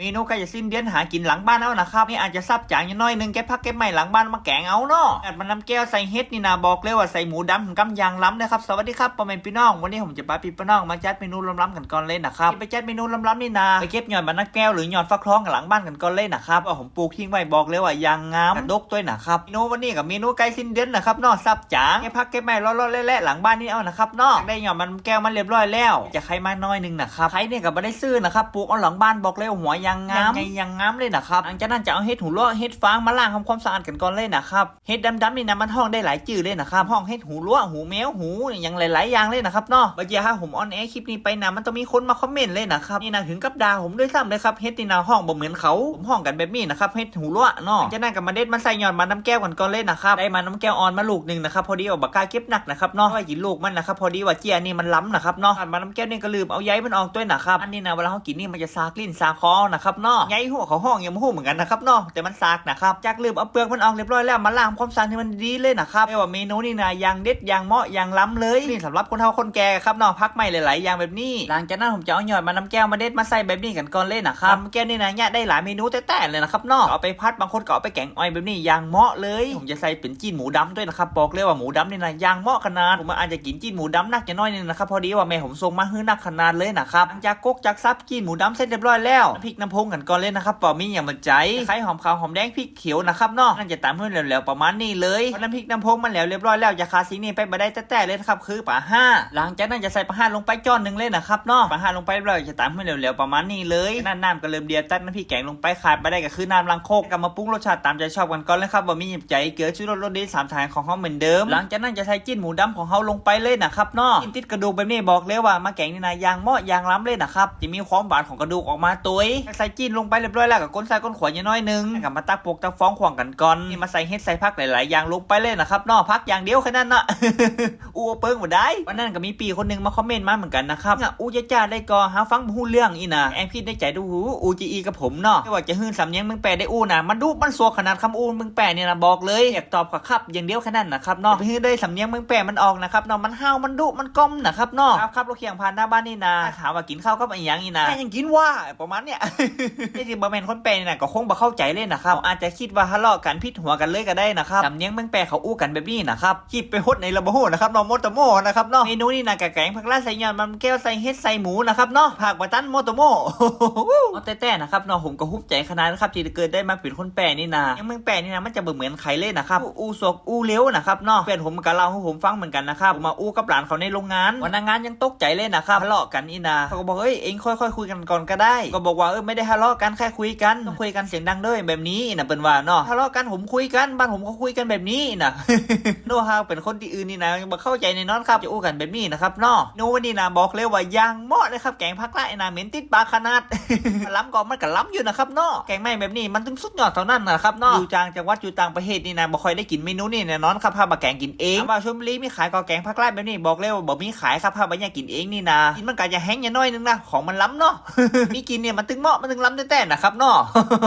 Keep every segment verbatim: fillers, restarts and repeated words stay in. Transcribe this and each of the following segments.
เมนูใกล้จะสิ้นเดือนหากินหลังบ้านเอานะครับ นี่อาจจะสับจางอยู่หน้อยนึง เก็บผักเก็บไม้หลังบ้านมาแกงเอาเนาะ อัดมันน้ำแก้วใส่เห็ดนี่นะ บอกเลยว่าใส่หมูดำกำยางล้ำนะครับ สวัสดีครับพ่อแม่พี่น้อง วันนี้ผมจะพาพี่พี่น้องมาจัดเมนูล้ำๆกันก่อนเลยนะครับ ไปจัดเมนูล้ำๆนี่นะ ไปเก็บยอดมันน้ำแก้วหรือยอดฟักทองกันหลังบ้านกันก่อนเลยนะครับ ว่าผมปลูกทิ้งไว้บอกเลยว่ายางงามกระดกด้วยนะครับ เมนูวันนี้กับเมนูใกล้สิ้นเดือนนะครับเนาะ สับจาง เก็บผักเก็บไม้เลาะๆแหละๆหลังบ้านนี่เอานะครับเนาะ ได้ยอดมันน้ำแก้วมาเรียบร้อยแล้ว จะไข่มาหน้อยนึงนะครับ ไข่เนี่ยก็ไม่ได้ซื้อนะครับ ปลูกเอาหลังบ้านบอกเลยว่าหัวยางงาม ใหญ่ยางงามเลยนะครับ หลังจากนั้นจะเอาเห็ดหูเลาะเห็ดฟางมาล้างทำความสะอาดกันก่อนเลยนะครับ เห็ดดำๆนี่นะมันฮ้องได้หลายจื่อเลยนะครับ ฮ้องเห็ดหูเลาะหูแมวหูอย่างหลายๆอย่างเลยนะครับเนาะ บ่าเจียถ้าผมออนแอร์คลิปนี้ไปนะ มันต้องมีคนมาคอมเมนต์เลยนะครับ นี่นะถึงกับด่าผมด้วยซ้ำเลยครับ เห็ดนี่นะฮ้องบ่เหมือนเขา ผมฮ้องกันแบบนี้นะครับ เห็ดหูเลาะเนาะ จากนั้นก็มาเด็ดมาใส่ยอดมันน้ำแก้วกันก่อนเลยนะครับ ได้มันน้ำแก้วอ่อนมาลูกหนึ่งนะครับ พอดีว่าบ่กล้าเก็บหนักนะครับเนาะ ไว้กินลูกมันนะครับ พอดีว่าเจียนี่มันล้ำนะครับเนาะ มันน้ำแก้วนี่ก็ลืมเอาใยมันออกด้วยนะครับ อันนี้นะเวลาเขากินนี่มันจะสากลิ้นสากคอนะครับเนาะ ใยหัวเขาฮ้องยังบ่ฮู้เหมือนกันนะครับเนาะ แต่มันสากนะครับ จากลืมเอาเปลือกมันออกเรียบร้อยแล้ว มาล้างความสะอาดให้มันดีเลยนะครับ เรียกว่าเมนูนี่นะ อย่างเด็ด อย่างเหมาะ อย่างล้ำเลย นี่สำหรับคนเฒ่าคนแก่ครับเนาะ ผักใหม่หลายๆอย่างแบบนี้ หลังจากนั้นผมจะเอายอดมันน้ำแก้วมาเด็ดมาใส่แบบนี้กันก่อนเลยนะครับ มันน้ำแก้วนี่นะเนี่ยได้หลายเมนูแต๊ๆเลยนะครับเนาะ เอาไปผัด บางคนก็เอาไปแกงอ่อยแบบนี้ อย่างเหมาะเลย ผมจะใส่เป็นจีนหมูดำด้วยนะครับ บอกเลยว่าหมูดำนี่นะ อย่างเหมาะขนาด ผมอาจจะกินจีนหมูดำหนักจะน้อยนึงนะครับ พอดีว่าแม่ผมส่งมาหื้อหนักขนาดเลยนะครับ หลังจากกกจากสับจีนหมูดำเสร็จเรียบร้อยแล้ว น้ำพริกน้ำพงกันก่อนเลยนะครับ เปล่ามีอย่างมันใจ ไข่หอมขาวหอมแดงพริกเขียวนะครับเนาะ นั่นจะตามให้แหลวๆประมาณนี้เลย พอน้ำพริกน้ำพงมันแล้วเรียบร้อยแล้ว จะขาดสิ่งนี้ไปบ่ได้แต๊ๆเลยนะครับ คือปลาห้า หลังจากนั้นจะใส่ปลาห้าลงไปจ้อนหนึ่งเลยนะครับเนาะ ปลาห้าลงไปเรียบร้อยจะตามให้แหลวๆประมาณนี้เลย นั่นน้ำก็เริ่มเดือด ตักน้ำพริกแกงลงไป ขาดบ่ได้ก็คือน้ำล้างครก ก็มาปรุงรสชาติตามใจชอบกันก่อนเลยครับ ว่ามีอย่างใจ เกลือ ชูรส รสดี สามสหายของเฮาเหมือนเดิม หลังจากนั้นจะใส่จีนหมูดำของเฮาลงไปเลยนะครับเนาะ จีนติดกระดูกแบบนี้บอกเลยว่ามาแกงนี่นะ อย่างเหมาะอย่างล้ำเลยนะครับ จะมีความหวานของกระดูกออกมาโดย ใส่จีนลงไปเรียบร้อยแล้วก็คนใส่คนขวาอย่างน้อยนึง แล้วก็มาตักปกตักฟองขวางกันก่อน นี่มาใส่เห็ดใส่ผักหลายๆอย่างลงไปเลยนะครับเนาะ ผักอย่างเดียวแค่นั้นเนาะ อู้เปิ้งบ่ได้ วันนั้นก็มีพี่คนหนึ่งมาคอมเมนต์มาเหมือนกันนะครับ เนี่ยอู้จ้าๆได้ก็หาฟังบ่ฮู้เรื่องอีนะ แอบคิดในใจดู อู้จะอีกับผมเนาะ แต่ว่าจะหื้อสำเนียงเมืองแปะได้อู้นะ มันดุมันสวกขนาดคำอู้เมืองแปะเนี่ยนะ บอกเลย อยากตอบก็ครับอย่างเดียวแค่นั้นนะครับเนาะ ไปหื้อได้สำเนียงเมืองแปะมันออกนะครับเนาะ มันห้าวมันดุมันก้มนะครับเนาะ ครับครับ เราเคียงผ่านหน้าบ้านนี่นะ ถามว่ากินข้าวกับอะไรอย่างอีนะ แม่ยังกินว่า ประมาณเนี้ย ที่จริงบ่แม่นคนแปะนี่นะ ก็คงบ่เข้าใจเลยนะครับ อาจจะคิดว่าทะเลาะกันผิดหัวกันเลยก็ได้นะครับ สำเนียงเมืองแปะเขาอู้กันแบบนี้นะครับ คลิปไปฮดในระบบนะครับเนาะ โมโตโมนะครับเนาะ เมนูนี่นะกะแกงผักลาดใส่ยอดมันแก้วใส่เห็ดใส่หมูนะครับเนาะ ผักบะตันโมโตโม เอาแต่ๆนะครับเนาะ ผมก็ฮุบใจขนาดนะครับ ที่เกิดได้มาเป็นคนแปะนี่นะ ยังเมืองแปะนี่นะ มันจะบ่เหมือนใครเลยนะครับ อู้อู้สวกอู้เร็วนะครับเนาะ เพื่อนผมก็เล่าให้ผมฟังเหมือนกันนะครับ ผมมาอู้กับหลานเขาในโรงงาน พนักงานยังตกใจเลยนะครับ ทะเลาะกันนี่นะ เขาก็บอก เอ้ย เองค่อยๆคุยกันก่อนก็ได้ ก็บอกว่า เออ ไม่ได้ทะเลาะกัน แค่คุยกัน ต้องคุยกันเสียงดังด้วยแบบนี้นะ เปิ้นว่าเนาะ ทะเลาะกันผมคุยกัน บ้านผมก็คุยกันแบบนี้นะ โนฮาเป็นคนที่อื่นนี่นะ บ่เข้าใจแน่นอนครับ จะอู้กันแบบนี้นะครับเนาะ โนวันนี้นะ บอกเลยว่าอย่างเหมาะเลยครับ แกงผักละไอ้นะ เหม็นติดปากขนาด ล้ำก็มันก็ล้ำอยู่นะครับเนาะ แกงใหม่แบบนี้มันถึงสุดยอดเท่านั้นนะครับเนาะ อยู่ต่างจังหวัดอยู่ต่างประเทศนี่นะ บ่ค่อยได้กินเมนูนี้แน่นอนครับ ถ้าบ่แกงกินเอง ถามว่าชลบุรีมีขายก็แกงผักละแบบนี้ บอกเลยว่าบ่มีขายครับ ถ้าบ่อยากกินเองนี่นะ กินมันก็จะแห้งอย่างน้อยนึงนะ ของมันล้ำเนาะ มีกินเนี่ยมันถึงเหมาะ มันถึงล้ำแท้ๆนะครับเนาะ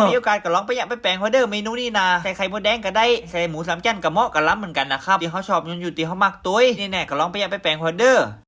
มีโอกาสก็ลองไปอยากไปแปลงฮอเดอร์เมนูนี้นะ ใส่ไข่มดแดงก็ได้ ใส่หมูสามชั้นก็เหมาะกับล้ำเหมือนกันนะครับ ที่เขาชอบยนอยู่ที่เขามักตัว นี่แน่ก็ลองไปอยากไปแปลงฮอเดอร์